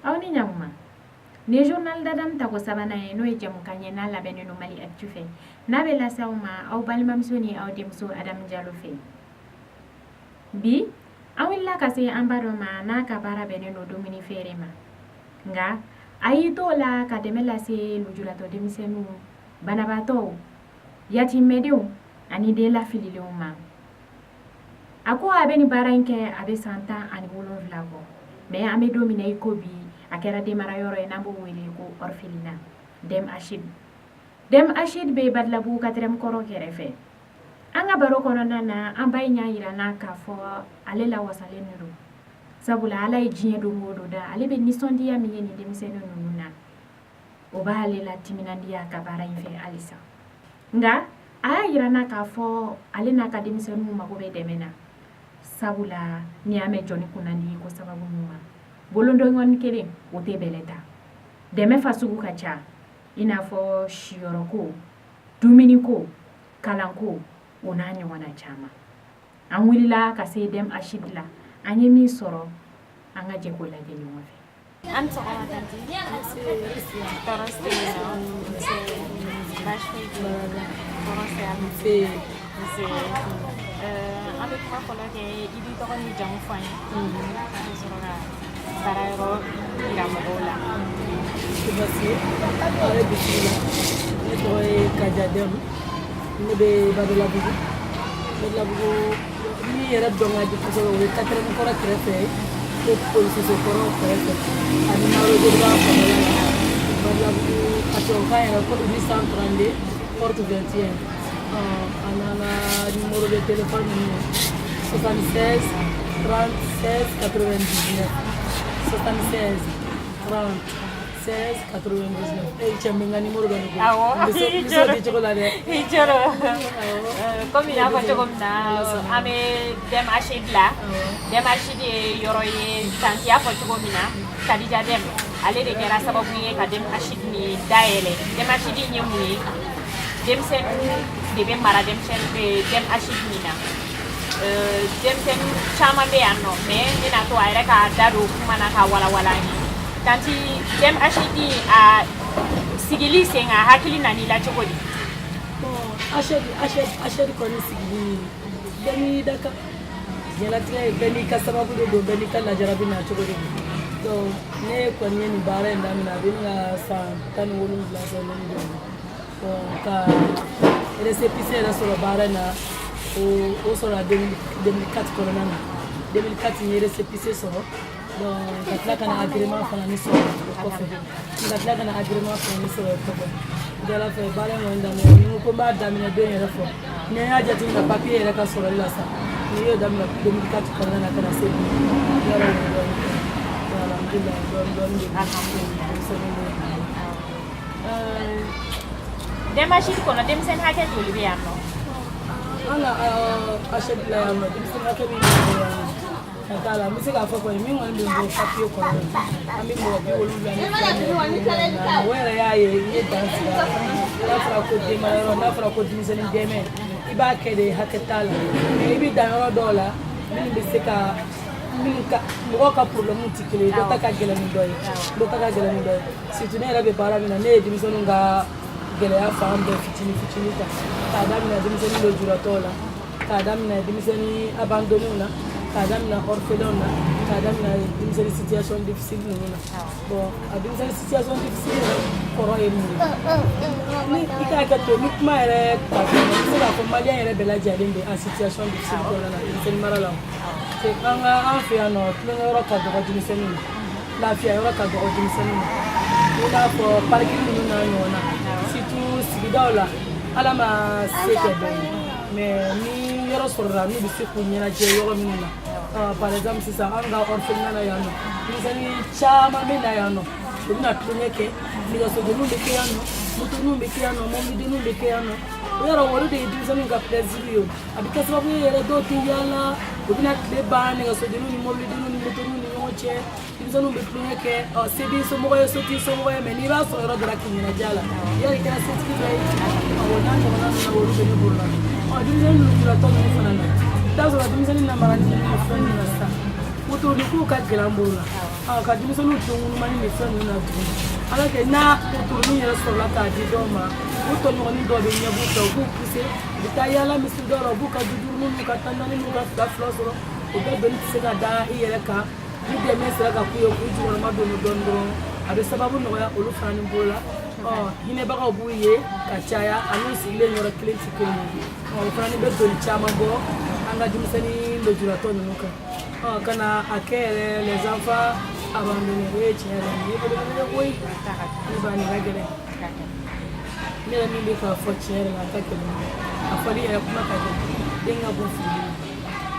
Aw ni ɲakuma. Nin journal d'Adam tako sabanan ye, n'o ye jɛmukan ye n'a labɛnnen don Mali Actu fɛ, n'a bɛ lase aw ma aw balimamuso ni aw denmuso Adamu Jalo fɛ. Bi an wulila ka se an ba dɔ ma n'a ka baara bɛnnen don dumuni feere ma, nka a y'i t'o la ka dɛmɛ lase lujuratɔ denmisɛnninw, banabaatɔw, yatimɛdenw ani den lafililenw ma. A ko a bɛ nin baara in kɛ a bɛ san 17 bɔ, mais an bɛ don min na i ko bi, a kɛra denmara yɔrɔ ye n'an b'o wele ko orphelinat Dem Achid. Dem Achid bɛ Badalabugu quatrième kɔrɔ kɛrɛfɛ. An ka baro kɔnɔna na, an ba in y'a yira n na k'a fɔ ale lawasalen de don, sabula Ala ye diɲɛ don o don da, ale bɛ nisɔndiya min ye nin denmisɛnnin ninnu na, o b'ale la timinandiya ka baara in fɛ halisa. Nka a y'a yira n na k'a fɔ ale n'a ka denmisɛnninw mago bɛ dɛmɛ na, sabula n'i y'a mɛn jɔnni kunnandi ko sababu ɲuman, bolodengɔnni kelen o tɛ bɛlɛ ta. Dɛmɛ fasugu ka ca, i n'a fɔ siyɔrɔko, dumuniko, kalanko, o n'a ɲɔgɔnna caman. An wulila ka se Dem Achid la, an ye min sɔrɔ, an ka jɛ k'o lajɛ ɲɔgɔn fɛ. An sɔgɔma tantie. Tɔɔrɔ tɛ yen nɔ. Nse. Baasi foyi tɛ yen. Tɔɔrɔ tɛ yan. Nse. Nse. An bɛ kuma fɔlɔ kɛ, i b'i tɔgɔ ni jamu fɔ an ye. An bɛ sɔrɔ ka baara yɔrɔ yira mɔgɔw la. Basi ale bisimila. Ne tɔgɔ ye Kaja Dɛmu. Ne bɛ Badalabugu. Badalabugu min yɛrɛ dɔn ka di kosɛbɛ, o ye quatrième kɔrɔ kɛrɛfɛ ye, ko polisiso kɔrɔ kɛrɛfɛ ani Maro Joliba kɔnɔna la. Badalabugu a tubabukan yɛrɛ ko rue 132 porte 21. An n'an ka numéro de téléphone ninnu, 76 30 16 99, 76 30 16 99. E cɛ, n bɛ n ka numéro dɔn ne bolo. Awɔ. N bɛ se n bɛ se o di cogo la dɛ. I jɔrɔ. Komi n y'a fɔ cogo min na, an bɛ Dem Achid la. Dem Achid ye yɔrɔ ye, tantie y'a fɔ cogo min na, Kadija Dem ale de kɛra sababu ye ka Dem Achid nin dayɛlɛ. Dem Achid in ye mun ye? Denmisɛnninw de bɛ mara denmisɛnnin Dem Achid nin na. Denmisɛnnin caman bɛ yan nɔ, mais n bɛna to a yɛrɛ k'a da don kuma na k'a walawala an ye. Tantie, Dem Achid a sigili sen kan, hakili nan'i la cogo di? Bon, Achid kɔni sigili, bɛɛ n'i da kan diɲɛlatigɛ ye, bɛɛ n'i ka sababu de don, bɛɛ n'i ka lajarabi na cogo de don. Donc ne kɔni ye nin baara in daminɛ, a bɛ n ka san 17 sɔrɔ ne ni dɔɔnin. Bon, ka récépissé yɛrɛ sɔrɔ baara in na, o sɔrɔla 2004 kɔnɔna na. 2004 n ye récépissé sɔrɔ. Donc ka tila ka na agrément fana ni sɔrɔ o kɔfɛ, ka tila ka na agrément fana ni sɔrɔ o kɔfɛ. Jala fɛ baara in kɔni daminɛ, ni n ko n b'a daminɛ don yɛrɛ fɔ, ni n y'a jateminɛ papier yɛrɛ ka sɔrɔli la sa, n'i y'o daminɛ 2004 kɔnɔna na ka na se bi, yɔrɔ o ye dɔɔnin kɛ. Alhamdulilayi, dɔɔnin dɔɔnin de Alhamdulilayi. Denmisɛnninw bɛ yen. Dem Achid kɔnɔ, denmisɛnnin hakɛ joli bɛ yan nɔ? An ka Achid la yan nɔ, denmisɛnnin hakɛ min bɛ yan nɔ ka t'a la, n bɛ se k'a fɔ kɔni, min kɔni bɛ bɔ papier kɔnɔ, an bɛ mɔgɔ 72 ni 4. O yɛrɛ y'a ye n ye dan sigi a la. N'a fɔra ko denmara yɔrɔ, n'a fɔra ko denmisɛnnin dɛmɛ, i b'a kɛ de, hakɛ t'a la, mais i bɛ dan yɔrɔ dɔw la minnu bɛ se ka minnu ka mɔgɔw ka problème tɛ kelen ye. Dɔ ta ka gɛlɛn ni dɔ ye, dɔ ta ka gɛlɛn ni dɔ ye. Surtout ne yɛrɛ bɛ baara min na, ne ye denmisɛnninw ka gɛlɛya fan bɛɛ fitinin fitinin ta, k'a daminɛ denmisɛnnin lujuratɔw la, k'a daminɛ denmisɛnnin abandonnéw na, k'a daminɛ orphelinw na, k'a daminɛ denmisɛnnin situation difficile ninnu na. Bon, a denmisɛnnin situation difficile yɛrɛ kɔrɔ ye mun ye? Ni i k'a kɛ to ni kuma yɛrɛ ta, n bɛ se k'a fɔ malien yɛrɛ bɛɛ lajɛlen bɛ en situation difficile kɔnɔna na denmisɛnnin mara la. An ka an fɛ yan nɔ, tulonkɛyɔrɔ ka dɔgɔ denmisɛnninw na, lafiya yɔrɔ ka dɔgɔ denmisɛnninw na, i n'a fɔ parc ninnu n'a ɲɔgɔn na, surtout sigidaw la. Ala ma se kɛ bɛɛ ye, mais ni yɔrɔ sɔrɔla n'u bɛ se k'u ɲɛnajɛ yɔrɔ minnu na, par exemple sisan an ka orphelinat na yan nɔ, denmisɛnnin caman bɛ na yan nɔ, u bɛna tulonkɛ kɛ. Nɛgɛsodenninw bɛ kɛ yan nɔ, motoninw bɛ kɛ yan nɔ, mɔbilidenninw bɛ kɛ yan nɔ. O yɔrɔ olu de ye denmisɛnninw ka plaisir ye. O a bɛ kɛ sababu ye yɛrɛ, dɔw tɛ yaala, u bɛna tile ban nɛgɛsodenninw ni mɔbilidenninw ni motoninw ni ɲɔgɔn cɛ. Denmisɛnninw bɛ tulonkɛ kɛ. Ɔ, se b'i somɔgɔ ye, so t'i somɔgɔ ye, mais n'i b'a sɔrɔ yɔrɔ dɔ la k'i ɲɛnajɛ a la, yali kɛra setigi dɔ ye. Awɔ, n'a ɲɔgɔnna ninnu na, olu bɛ ne bolo la. Ɔ, denmisɛnnin lujuratɔ ninnu fana na, i bɛ t'a sɔrɔ denmisɛnnin namarani ninnu ni fɛn ninnu na sisan, wotoronin kow ka gɛlɛn an bolo la. Ka denmisɛnninw to ŋunumani ni fɛn ninnu na tuguni, ala kɛ n'a turunin yɛrɛ sɔrɔla k'a di dɔw ma, u tɔɲɔgɔnnin dɔw bɛ ɲɛb'u fɛ, u b'u pousser, u bɛ taa yaala misiri dɔw la, u b'u ka du duuru n'u ka tan naani n'u ka fila fila sɔrɔ. O bɛɛ doni tɛ se ka da i yɛrɛ kan. Ni dɛmɛ sera ka k'u ye k'u jukɔrɔma don dɔɔnin dɔrɔn, a bɛ sababu nɔgɔya olu fana ni bolo la. Hinɛbagaw b'u ye ka caya, ani u sigilen yɔrɔ kelen tɛ kelen ye. O fana ni bɛ doni caman bɔ an ka denmisɛnnin lujuratɔ ninnu kan. Ka na a kɛ yɛrɛ les enfants abandonnés, o ye tiɲɛ yɛrɛ ye, belebele koyi. Ne ba, nin ka gɛlɛn. Ne yɛrɛ min bɛ k'a fɔ, tiɲɛ yɛrɛ la, a ka gɛlɛn, a fɔli yɛrɛ kuma ka gɛlɛn. Den ka bɔ fili la,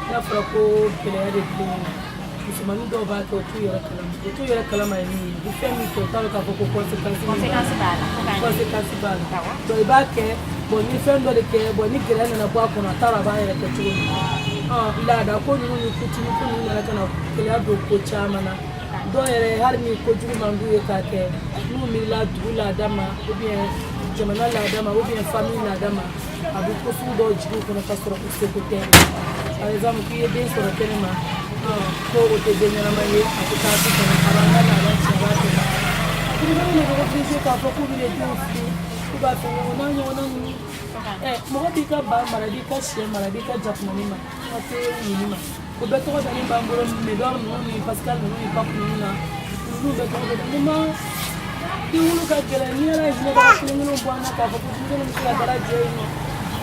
n'a fɔra ko gɛlɛya de den na, musomanin dɔw b'a kɛ, u t'u yɛrɛ kalama. U t'u yɛrɛ kalama ye min ye, u bɛ fɛn min kɛ, u t'a dɔn k'a fɔ ko conséquence Conséquence b'a la. Conséquence b'a la. Donc i b'a kɛ, bon, ni fɛn dɔ de kɛ, bon, ni gɛlɛya nana bɔ a kɔnɔ, a t'a dɔn a b'a yɛrɛ kɛ cogo min. Laada ko ninnu ni coutume ko ninnu nana ka na gɛlɛya don ko caman na. Dɔw yɛrɛ, hali ni kojugu man d'u ye k'a kɛ, n'u miirila dugu laada ma, ou bien jamana laada ma, ou bien famille laada ma, a bɛ ko sugu dɔw jigin u kɔnɔ ka sɔrɔ u seko tɛ. Par exemple, k'i ye den sɔrɔ kɛnɛ ma, ko o tɛ den ɲɛnama ye, a tɛ taa so kɔnɔ, a b'an ka laada tiɲɛ, a b'a kɛ. Denmisɛnninw de bɛ obligé k'a fɔ k'u bɛ denw fili, k'u b'a fɛ o n'a ɲɔgɔnna ninnu. Mɔgɔ b'i ka ba mara, i b'i ka sɛ mara, i b'i ka jakumani ma, ka se wulu ma, o bɛɛ tɔgɔ dalen b'an bolo. Médor ninnu ni Pascal ninnu ni Pape ninnu na, ninnu bɛɛ tɔgɔ bɛ ne ma. I wulu ka gɛlɛn. Ni Ala ye hinɛbaga kelen kelenw bɔ an na k'a fɔ ko denmisɛnninw bɛ se ka dara jɛ yen nɔ,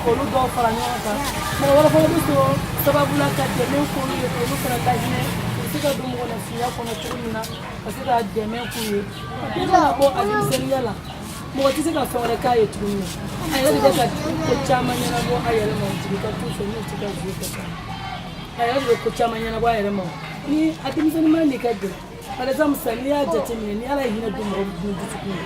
k'olu dɔw fara ɲɔgɔn kan, mɔgɔ wɛrɛ fana bɛ sɔrɔ sababu la ka dɛmɛ k'olu ye, k'olu fana lahinɛ, u bɛ se ka don mɔgɔninfinya kɔnɔ cogo min na, ka se ka dɛmɛ k'u ye. Den mana bɔ a denmisɛnninya la, mɔgɔ tɛ se ka fɛn wɛrɛ k'a ye tuguni. A yɛrɛ de bɛ ka ko caman ɲɛnabɔ a yɛrɛ ma. Jigi ka t'u fɛ n'u tɛ ka jouer kɛ tan, a yɛrɛ de bɛ ko caman ɲɛnabɔ a yɛrɛ ma. Ni a denmisɛnnin de ka gɛlɛn, par exemple sisan, n'i y'a jateminɛ, ni Ala ye hinɛ don mɔgɔ min dusukun na,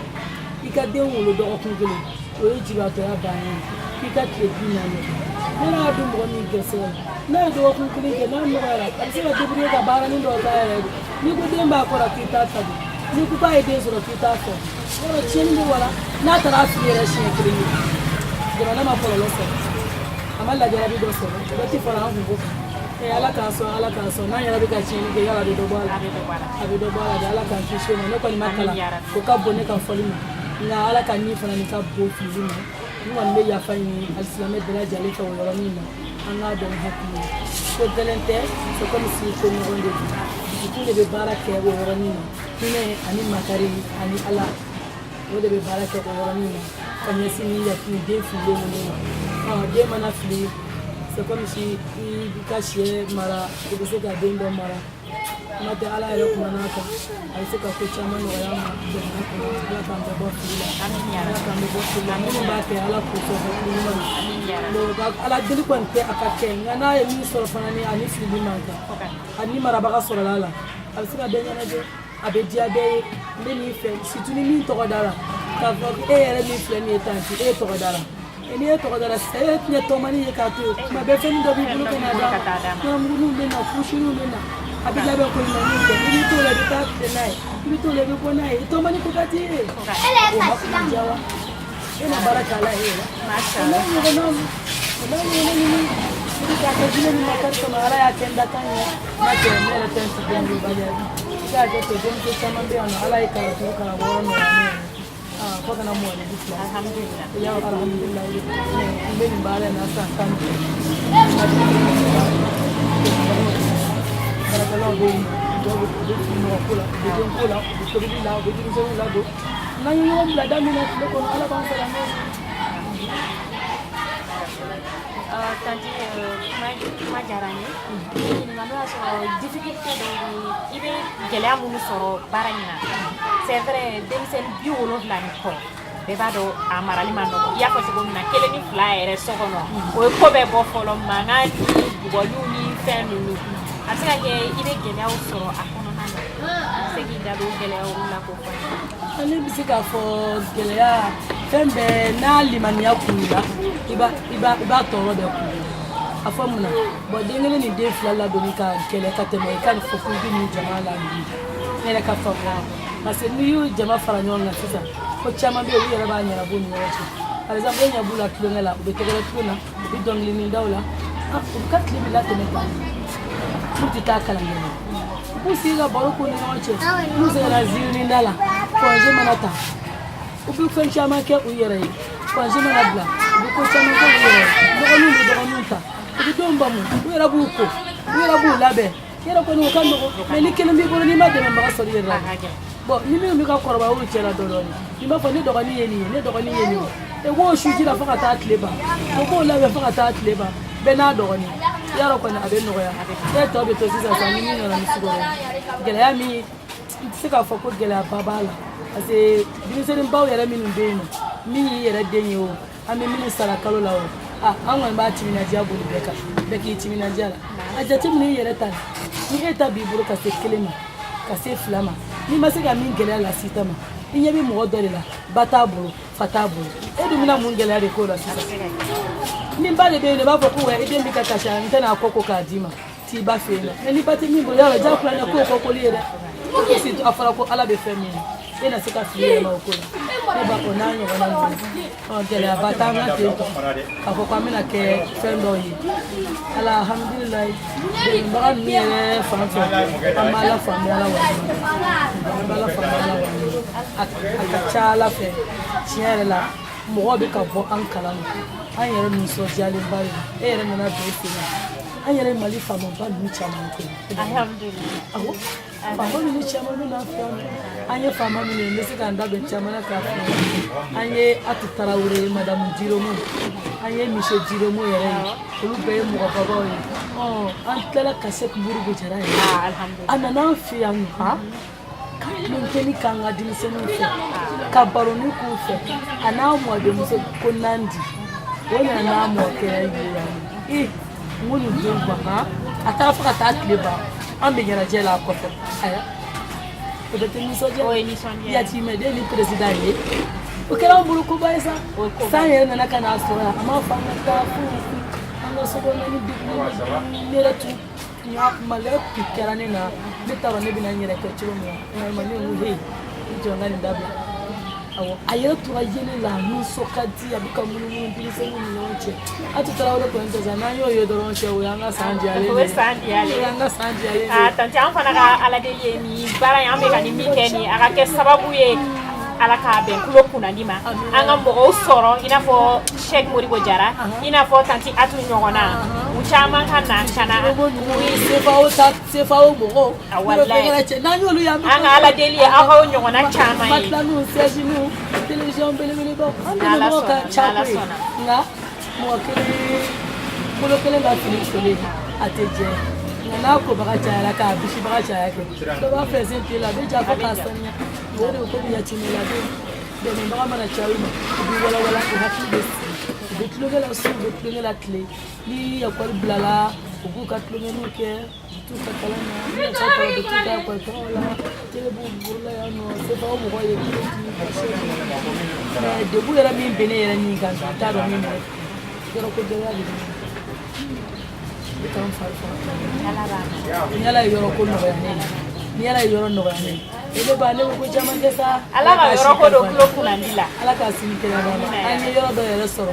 i ka den wolo dɔgɔkun kelen, o ye jibatɔya bannen ye. K'i ka tile 40 kɛ, ne y'a don mɔgɔ min gɛrɛsɛgɛ la, n'a ye dɔgɔkun kelen kɛ, n'a nɔgɔyara, a bɛ se ka débrouiller ka baaranin dɔw k'a yɛrɛ ye. N'i ko den b'a kɔrɔ k'i t'a ta dun, n'i ko k'a ye den sɔrɔ k'i t'a fɛ, yɔrɔ tiɲɛni bɛ wala. N'a taara a fili yɛrɛ siɲɛ kelen ye, jamana ma kɔlɔlɔ sɔrɔ, a ma lajarabi dɔ sɔrɔ, o bɛɛ tɛ fara an kunko kan. Ala k'an sɔn, Ala k'an sɔn. N'an yɛrɛ bɛ ka tiɲɛni kɛ, yala a bɛ dɔ bɔ a la, a bɛ dɔ bɔ a la de. Ala k'an kisi o ma. Ne kɔni ma kalan, o ka bon ne ka fɔli ma, nka Ala ka ni fana ni ka bon filili ma. N kɔni bɛ yafa ɲini alisilamɛ bɛɛ lajɛlen fɛ o yɔrɔnin na. An k'a dɔn ni hakili ye, ko gɛlɛn tɛ, c'est comme si ko ɲɔgɔn de don. Dusukun de bɛ baara kɛ o yɔrɔnin na, hinɛ ani makari ani Ala, o de bɛ baara kɛ o yɔrɔnin na ka ɲɛsin ni yatimɛ den fililen ninnu ma. Den mana fili, c'est comme si i ka sɛ mara, i bɛ se ka den dɔ mara. Kuma tɛ, Ala yɛrɛ kumana a kan, a bɛ se ka ko caman nɔgɔya an ma jamana kɔnɔ. Ala k'an bɛɛ bɔ fili la, Ala k'an bɛɛ bɔ fili la. Minnu b'a kɛ, Ala k'u sɔn hakili ɲuman na. Donc Ala deli kɔni tɛ a ka kɛ, nka n'a ye min sɔrɔ fana, ni ani filili man kan, ani marabaga sɔrɔla a la, a bɛ se ka bɛɛ ɲɛnajɛ, a bɛ diya bɛɛ ye. N bɛ nin fɛ, surtout ni min tɔgɔ da la, k'a fɔ e yɛrɛ min filɛ nin ye tanti, e ye tɔgɔ da la. N'i ye tɔgɔ da la sisan, e tɛna tɔmani ye k'a to yen. Tuma bɛɛ fɛn dɔ b'i bolo ka na d'a ma, nɔnɔmuguninw bɛ na, kusininw bɛ na, a bɛ labɛn ko ɲuman kɛ. I bɛ t'o la, i bɛ taa tile n'a ye, i bɛ t'o la, i bɛ bɔ n'a ye. I tɔmani ko ka di ye, o ma kuma diya wa? E ma baara k'a la e la, o n'a ɲɔgɔnnaw, o n'a ɲɔgɔnna ninnu, i bɛ k'a kɛ jinɛ ni makari kama. Ala y'a kɛ n dakan ye, n'a kɛ ne yɛrɛ tɛ n si den bali i k'a kɛ ten. Denmuso caman bɛ yan nɔ, Ala ye kalan duuru, kalan wɔɔrɔ nɔgɔya ne ye fo kana mɔgɔ ni fila. Alhamdulillah. Ya, alhamdulillah, n bɛ nin baara in na san 15. Baarakɛlaw bɛ yen nɔ, dɔw bɛ u bɛ mɔgɔ ko la, u bɛ den ko la, u bɛ tobili la, u bɛ denmisɛnninw ladon. N'an ye ɲɔgɔn bila da min na tile kɔnɔ, Ala b'an sara n'o ye. Tanti, kuma diyara n ye. Ɲininka, n'o y'a sɔrɔ difficulté dɔw bɛ, i bɛ gɛlɛya minnu sɔrɔ baara in na. C'est vrai, denmisɛnnin 70 ni kɔ, bɛɛ b'a dɔn a marali ma nɔgɔn. I y'a fɔ cogo min na, kelen ni fila yɛrɛ so kɔnɔ, o ye ko bɛɛ bɔ fɔlɔ, mankan ni bugɔliw ni fɛn ninnu. A bɛ se ka kɛ i bɛ gɛlɛyaw sɔrɔ a kɔnɔna na. I bɛ se k'i da don gɛlɛyaw la k'o fɔ an ye? Ne bɛ se k'a fɔ gɛlɛya, fɛn bɛɛ n'a limaniya kun la, i b'a tɔɔrɔ bɛɛ kun. A fɔ mun na? Bon, den kelen ni den fila ladonni ka gɛlɛn ka tɛmɛ i ka nin fɔ k'i bɛ nin jama ladonni. Ne yɛrɛ ka faamuya, parce que n'i y'u jama fara ɲɔgɔn kan sisan, ko caman bɛ yen, olu yɛrɛ b'a ɲɛnabɔ u ni ɲɔgɔn cɛ. Par exemple, e ɲɛ b'u la tulonkɛ la, u bɛ tɛgɛrɛ tulon na, u bɛ dɔnkilinin da u la, u ka tile bɛ latɛmɛ tan, n'u tɛ taa kalankɛ. K'u sigi ka baro k'u ni ɲɔgɔn cɛ. N'u sera ziirinda la, congé mana ta, u bɛ fɛn caman kɛ u yɛrɛ ye. Congé mana bila, u bɛ ko caman kɛ u yɛrɛ ye. Dɔgɔninw bɛ dɔgɔninw ta, u bɛ denw bamu, u yɛrɛ b'u ko, u yɛrɛ b'u labɛn. Yɛrɛ kɔni, o ka nɔgɔn, mais ni kelen b'i bolo, n'i ma dɛmɛbaga sɔrɔ i yɛrɛ la, bon, ni minnu bɛ ka kɔrɔbaya olu cɛla dɔɔnin dɔɔnin, i b'a fɔ ne dɔgɔnin ye nin ye, ne dɔgɔnin ye nin ye, e b'o su ji la fo ka taa tile ban, o b'o labɛn fo ka taa tile ban, bɛɛ n'a dɔgɔnin. Yarɔ kɔni, a bɛ nɔgɔya. E tɔ bɛ to sisan sisan, ni min nana ni sukaro ye, gɛlɛya min, n tɛ se k'a fɔ ko gɛlɛyaba b'a la, parce que denmisɛnninbaw yɛrɛ minnu bɛ yen nɔ, min y'i yɛrɛ den ye o, an bɛ minnu sara kalo la o, a an kɔni b'a timinadiya boli bɛɛ kan. Bɛɛ k'i timinadiya la. A jateminɛ i yɛrɛ ta la. Ni e ta b'i bolo ka se kelen ma, ka se fila ma, n'i ma se ka min gɛlɛya lase i ta ma, i ɲɛ bɛ mɔgɔ dɔ de la, ba t'a bolo, fa t'a bolo, e dun bɛna mun gɛlɛya de k'o la sisan? Ni ba de bɛ yen, i b'a fɔ ko wa i den bɛ ka kasi, n tɛna a kɔ ko k'a d'i ma, t'i ba fɛ yen nɔ. Mais ni ba tɛ min bolo, yala diyagoya ne k'o kɔ koli ye dɛ. A fɔra ko Ala bɛ fɛn min ye, e na se ka fili yɛlɛma o ko la. Ne ba, o n'a ɲɔgɔnna ninnu, gɛlɛyaba t'an kan ten tɔ k'a fɔ k'an bɛna kɛ fɛn dɔw ye. Alhamdulilayi, dɛmɛbaga ninnu yɛrɛ fan fɛ, an b'Ala fo, an bɛ Ala waleɲuman, an bɛ Ala fo, an bɛ Ala waleɲuman. A ka ca Ala fɛ, tiɲɛ yɛrɛ la, mɔgɔw bɛ ka bɔ an kalama, an yɛrɛ nisɔndiyalenba de don. E yɛrɛ nana don sen na, an yɛrɛ ye Mali faamaba ninnu caman kɛ. Awɔ, faama ninnu caman bɛ n'an fɛ yan. An ye faama minnu ye, n bɛ se k'an da don caman na k'a fɔ. An ye Atu Tarawele ye, Madamu Jiromu, an ye Monsieur Jiromu yɛrɛ ye, olu bɛɛ ye mɔgɔbabaw ye. An tilala ka Sɛki Modibo Jara yɛrɛ, a nana an fɛ yan nɔ ka tulonkɛni k'an ka denmisɛnninw fɛ, ka baroni k'u fɛ, a n'a mɔdenmuso ko Nandi, o nana n'a mɔkɛ ye yan nɔ. Ee, n ko nin den ban, a taara fo ka taa tile ban, an bɛ ɲɛnajɛ la a kɔfɛ. Aya, o bɛ tɛ nisɔndiya, O ye nisɔndiya. Yatimɛden ni président ye, o kɛra an bolo koba ye sa. San yɛrɛ nana ka n'a sɔrɔ yan, a m'a fɔ an ka taa fo an ka so kɔnɔ ni degun. Ne yɛrɛ tun ya maloya tun kɛra ne na, ne t'a dɔn ne bɛna n yɛrɛ kɛ cogo min na. Nka ne ko he, i jɔ n ka nin dabila. Awɔ, a yɛrɛ tora yɛlɛ la, a nisɔn ka di, a bɛ ka munumunu denmisɛnninw ni ɲɔgɔn cɛ. A tɛ taara o de kɔni tɛ sa, n'an y'o ye dɔrɔn cɛ, o y'an ka san diyalen O ye san diyalen. O y'an ka san diyalen. Ah, tantie, an fana ka Ala deli ye nin baara in, an bɛ ka nin min kɛ nin, a ka kɛ sababu ye Ala k'a bɛn tulo kunnandi ma, an ka mɔgɔw sɔrɔ i n'a fɔ Cheick Modibo Jara, i n'a fɔ tantie Atu ɲɔgɔnna, u caman ka na ka na. CFAO ta, CFAO mɔgɔw. Ah, walayi. N'an y'olu ye, an bɛ An ka Ala deli ye aw k'aw ɲɔgɔnna caman ye. Matelas, siège, télévision belebelebaw, an N'Ala dɛmɛbagaw ka sɔnna, ca n'Ala koyi. sɔnna. Nka mɔgɔ kelen bolo kelen ka fini kolen, a tɛ jɛ, nka n'a kobaga cayara, k'a bisibaga caya kɛ, dɔ b'a fɛ sen tile la, a bɛ ja fo k'a sanuya. O de bɛ komi yatimɛladen, dɛmɛbaga mana caya u ma, u bɛ walawala, u hakili bɛ sigi, u bɛ tulonkɛ la su, u bɛ tulonkɛ la tile. Ni ekɔli bilala, u b'u ka tulonkɛninw kɛ, u bɛ t'u ka kalan na. Ni ekɔli taara, u bɛ t'u ka ekɔli tagaw la. Télé b'u bolo la yan nɔ, CFAO mɔgɔw ye télé di ka chaise di. Mais degun yɛrɛ min bɛ ne yɛrɛ nin kan, n t'a dɔn min bɛ ne yɔrɔ ko gɛlɛya de bɛ ne bɛ ka n fari faga. Ni Ala ye yɔrɔ ko nɔgɔya ne ye, ni Ala ye yɔrɔ nɔgɔya ne ye, ne ba, ne bɛ ko caman kɛ sa. Ala ka yɔrɔ ko don tulo kunnandi la. Ala k'a sini kɛnɛ d'an ma. An ye yɔrɔ dɔ yɛrɛ sɔrɔ,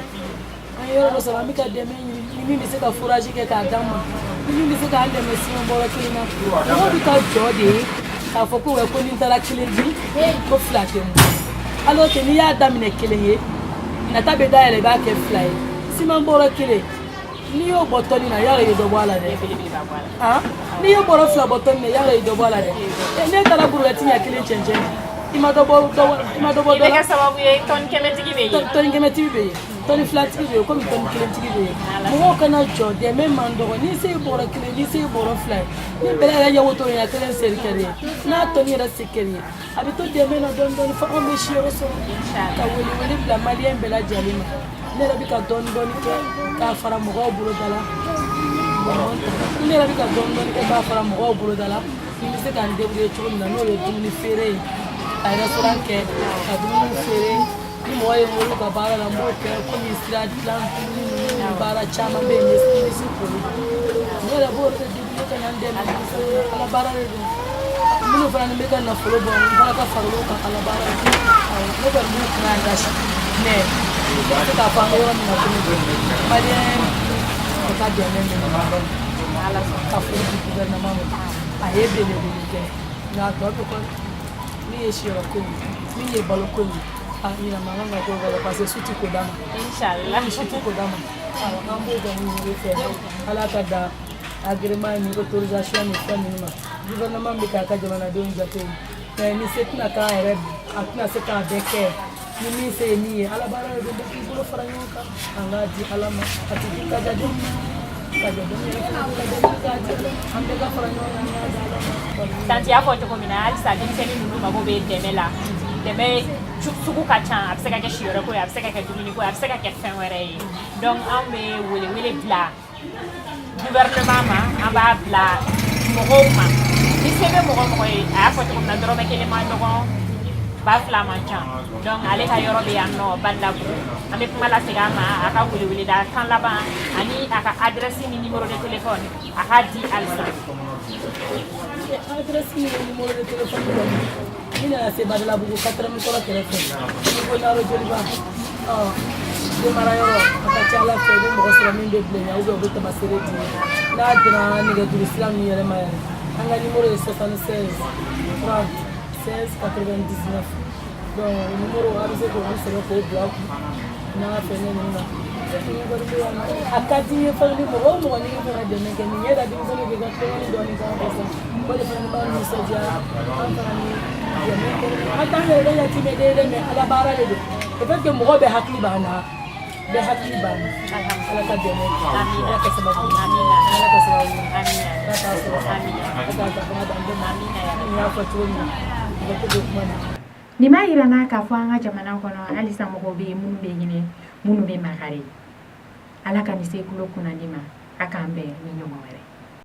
an ye yɔrɔ dɔ sɔrɔ, an bɛ ka dɛmɛ ɲini, ni min bɛ se ka forage kɛ k'a d'an ma, ni min bɛ se k'an dɛmɛ siman bɔrɔ kelen na. Mɔgɔw bɛ ka jɔ de k'a fɔ ko ko ni n taara kelen di, ko fila tɛ n bolo, alors que n'i y'a daminɛ kelen ye, nata bɛ dayɛlɛ, i b'a kɛ fila ye. Siman bɔrɔ kelen, n'i y'o bɔ tɔni na, yala i ye dɔ bɔ a la dɛ. Han, n'i ye bɔrɔ fila bɔ tɔni na, yala i ye dɔ bɔ a la dɛ. Ne taara brouette ɲɛ kelen cɛncɛn, i ma dɔ bɔ dɔ, i ma dɔ bɔ I dɔ bɛ la. kɛ sababu ye, tɔni kɛmɛtigi bɛ yen. Tɔni kɛmɛtigi bɛ yen, tɔni filatigi bɛ yen, komi tɔni kelentigi bɛ yen. Mɔgɔw kana jɔ, dɛmɛ man dɔgɔ. N'i se ye bɔrɔ kelen, n'i se ye bɔrɔ fila ye, ni bɛlɛ yɛrɛ ɲɛ wotoro ɲɛ kelen seri kɛrɛ ye, n'a tɔni yɛrɛ se kɛrɛ ye, a bɛ to dɛmɛ na dɔɔni dɔɔni fo anw bɛ si yɔrɔ sɔrɔ. Ka wele wele bila Malien bɛɛ lajɛlen ma. Ne yɛrɛ bɛ ka dɔɔni dɔɔni kɛ k'a fara mɔgɔw bolo da la. Ne yɛrɛ bɛ ka dɔɔni dɔɔni kɛ k'a fara mɔgɔw bolo da la, ni n bɛ se ka n débrouiller cogo min na, n'o ye dumuni feere ye, ka restaurant kɛ ka dumuni feere. Ni mɔgɔ ye n wele ka baara la, n b'o kɛ, komi sira dilan, dumuni ninnu ni baara caman bɛ yen, n bɛ se k'olu. Ne yɛrɛ b'o de débrouiller ka na n dɛmɛ denmisɛnninw na. Ala baara de don. Minnu fana ni bɛ ka nafolo bɔ, n fana ka fara olu kan ala baara la. Awɔ, ne kɔni b'u kunna yan kasi, mais ne bɛ se k'a fɔ an bɛ yɔrɔ min na komi bi, Malien ka dɛmɛ bɛ nin yɔrɔ in na. Ka foli di gouvernement ma. A ye belebele kɛ, nka a tɔ bɛ kɔ. Min ye siyɔrɔko ye, min ye baloko ye, a ɲinɛ man kan ka k'o kɔrɔ, parce que su ti ko d'a ma. Inshallah. Su ti ko d'a ma. Awɔ, an b'o kɔni ɲini fɛ, Ala ka dan agrément ni autorisation ni fɛn ninnu ma. Gouvernement bɛ k'a ka jamanadenw jate, mais ni se tɛna k'a yɛrɛ, a tɛna se k'a bɛɛ kɛ. Ni min se ye min ye, Ala baara de don. Bɛɛ k'i bolo fara ɲɔgɔn kan, an k'a di Ala ma. A tɛ di kajadenw ma, kajadenw yɛrɛ fana bɛ ka dɛmɛ k'a di Ala ma. An bɛɛ ka fara ɲɔgɔn kan, an k'a di Ala ma. Tantie y'a fɔ cogo min na, halisa denmisɛnnin ninnu mago bɛ dɛmɛ la. Dɛmɛ sugu ka ca, a bɛ se ka kɛ siyɔrɔko ye, a bɛ se ka kɛ dumuniko ye, a bɛ se ka kɛ fɛn wɛrɛ ye. Donc anw bɛ welewele bila gouvernement ma, an b'a bila mɔgɔw ma. Ni se bɛ mɔgɔ mɔgɔ ye, a y'a fɔ cogo min na, dɔrɔmɛ kelen ma nɔgɔn, 2000 man ca. Donc ale ka yɔrɔ bɛ yan nɔ Badalabugu. An bɛ kuma lasegin a ma, a ka weleweleda kan laban ani a ka adresse ni numéro de téléphone, a k'a di halisa. Adresse ni numéro de téléphone kɔni, ni nana se Badalabugu, quatrième kɔrɔ kɛrɛfɛ, n'i ko Naro Joliba, ɔ denmara yɔrɔ, a ka ca Ala fɛ, i bɛ mɔgɔ sɔrɔ min bɛ bilenya ou bien u bɛ tamasere di. N'a donna nɛgɛjuru sira min yɛrɛ ma yɛrɛ, an ka numéro ye 76 30 16 99. Donc o numéro, a bɛ se k'olu sɛbɛn k'o bila a kun n'a fɛngɛ ninnu na. A ka di n ye fana, ni mɔgɔ o mɔgɔ ni fana dɛmɛ kɛ nin ɲɛ da denmisɛnninw k'i ka tulonkɛni dɔɔni k'an fɛ sa, o de fana b'an nisɔndiya. An fana ni dɛmɛ kɛ, an t'an yɛrɛ kɛ yatimɛden ye dɛ, mais Ala baara de don. Le fait que mɔgɔ bɛɛ hakili b'an na, bɛɛ hakili b'an na. Ala ka dɛmɛ kɛ, Ala ka sababu ɲuman, Ala ka sababu ɲuman, Ala k'a sɔrɔ, Ala k'a ta fanga d'an bɛɛ ma. N y'a fɔ cogo min na, mɔgɔ tɛ don kuma na. Nin b'a yira n na k'a fɔ an ka jamana kɔnɔ, halisa mɔgɔw bɛ yen minnu bɛ hinɛ, minnu bɛ makari. Ala ka nin se kulo kunnandi ma. A k'an bɛn ni ɲɔgɔn wɛrɛ.